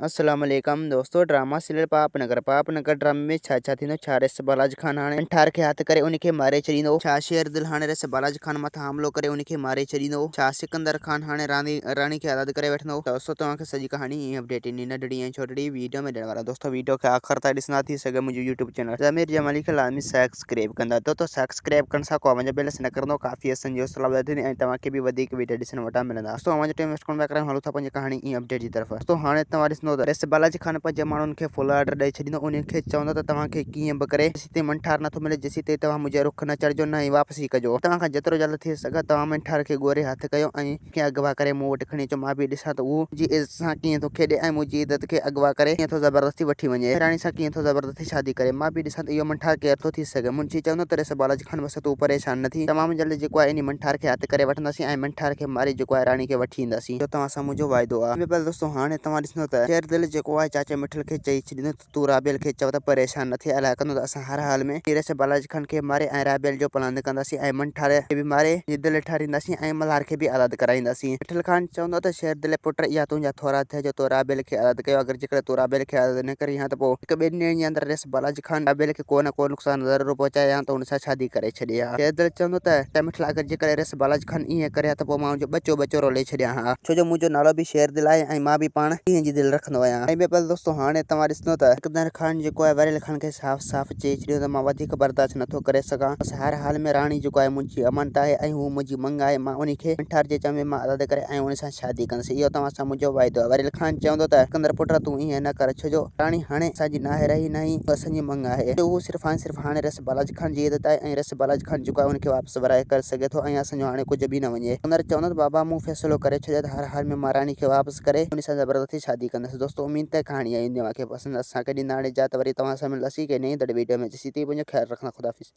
السلام عليڪم دوستو ڊراما سيريل پاپ نگر پاپ نگر ڊرامي ۾ ڇا ڇا ٿيندو ڇا ريس بالاج خان هاڻي انٺار کي هٿ ڪري ان کي ماري ڇڏيندو ڇا شير دل هاڻي ريس بالاج خان مٿان حملو ڪري ان کي ماري ڇڏيندو ڇا سڪندر خان هاڻي راڻي راڻي کي آزاد ڪري وٺندو دوستو توهان کي سڄي ڪهاڻي ۽ اپڊيٽ انهي ننڍڙي ۽ ڇوٽڙي ويڊيو ۾ ڏيڻ وارا دوستو ويڊيو کي آخر تائين ڏسندا ٿي سگهي منهنجو يوٽيوب چينل ضمير جمالي کي لازمي سبسڪرائب ڪندا دوستو سبسڪرائب ڪرڻ سان ڪو اوهان جو بيلنس نه ڪرندو ڪافي اسان جي حوصلا افزائي ٿيندي ۽ توهان کي به وڌيڪ ويڊيو ڏسڻ وٽان ملندا دوستو اوهان جو ٽائيم ويسٽ ڪونه پيا ڪرايون هلو ٿا پنهنجي ڪهاڻي ۽ اپڊيٽ جي طرف. دوستو هاڻي توهان ڏسندو ته ريس بالاجي خان پنهنجي ماڻهن کي فل آرڊر ڏئي ڇڏيندو انهن کي چوندو ته توهان کي ڪيئن به ڪري جيسين تائين منٺار نٿو ملي جيسين تائين توهان منهنجي رخ نه چڙهجو نه ئي واپسي ڪجو توهان کان جيترو جلد ٿي سگهي توهان منٺار کي ڳوري هٿ ڪيو ۽ کي اغوا ڪري مون وٽ کڻي اچو مان به ڏسان ته اهو منهنجي عزت سان ڪيئن ٿو کيڏي ۽ منهنجي عزت کي اغوا ڪري ڪيئن ٿو زبردستي وٺي وڃي راڻي سان ڪيئن ٿو زبردستي شادي ڪري مان به ڏسان ته اهو منٺار ڪير ٿو ٿي سگهي منشي چوندو ته ريس بالاجي خان بس تون پريشان نه ٿي، تمام جلد جيڪو آهي انهي منٺار کي هٿ ڪري وٺنداسين ۽ منٺار کي ماري جيڪو آهي راڻي کي وٺي اينداسين. اهو توهان سان منهنجو واعدو آهي. بل دوستو هاڻي توهان ڏسندو ته شير دل جيڪو آهي چاچي مٺل کي چئي ڇڏيندو ته تون رابيل کي چئو ته پريشان نه ٿي الائي ڪندو ته اسان هر حال ۾ ريس بالاجي خان کي ماري ۽ رابيل جو پلاند ڪنداسين ۽ منٺار کي به ماري جي دل ٺارينداسين ۽ ملهار کي به آزاد ڪرائينداسين. مٺل خان چوندو ته شير دل پٽ اها تنهنجا ٿورا ٿيا جو تو رابيل کي آزاد ڪيو اگر جيڪڏهن تون رابيل کي آزاد نه ڪرين ها ته پوء هڪ ٻن ڏينهن جي اندر ريس بالاجي خان رابيل کي ڪو نه ڪو نقصان ضرور پهچائي ها ته هن سان شادي ڪري ڇڏي ها. شيردل چوندو ته چئه مٺل اگر جيڪڏهن ريس بالاجي خان ائين ڪري ها ته پوء مان هن جو ٻچو ٻچو رولي ڇڏيان ها. ڇو جو منهنجو نالو به شيردل آهي ۽ مان به پاڻ شينهن جي دل رکندو آهيان. ۽ ٻيو پل دوستو هاڻي توهان ڏسندو ته سڪندر خان جيڪو آهي وريل خان کي صاف صاف چئي ڇڏيو ته مان وڌيڪ برداشت نٿو ڪري سگهان بس هر حال ۾ راڻي جيڪو آهي منهنجي امانت آهي ۽ هو منهنجي مڱ آهي مان انهي کي منٺار جي چمي مان آزاد ڪري ۽ ان سان شادي ڪندس اهو توهان سان منهنجو واعدو آهي. وريل خان چوندو ته سڪندر پٽ تون ائين نه ڪر ڇو جو راڻي هاڻي اسان جي ناهي رهي نه ئي هوء اسان جي مڱ آهي جو هو صرف ۽ صرف هاڻي رس بالاجي خان جي عزت آهي ۽ رس بالاجي خان جيڪو آهي ان کي واپس ورائي ڪري سگهي ٿو ۽ اسان جو هاڻي ڪجهه به نه وڃي. سڪندر چوندو ته بابا مون فيصلو ڪري ڇڏيو ته هر حال ۾ مان راڻي کي واپس ڪري ان سان زبردستي شادي ڪندس. دوستو اميد ته ڪهاڻي ايندي اوهان کي پسند اسان کي ڏيندا هاڻي اجازت وري توهان سان ملنداسين ڪنهن نئين ايندڙ ويڊيو ۾ جيسين تائين پنهنجو خيال رکندا خداحافظ.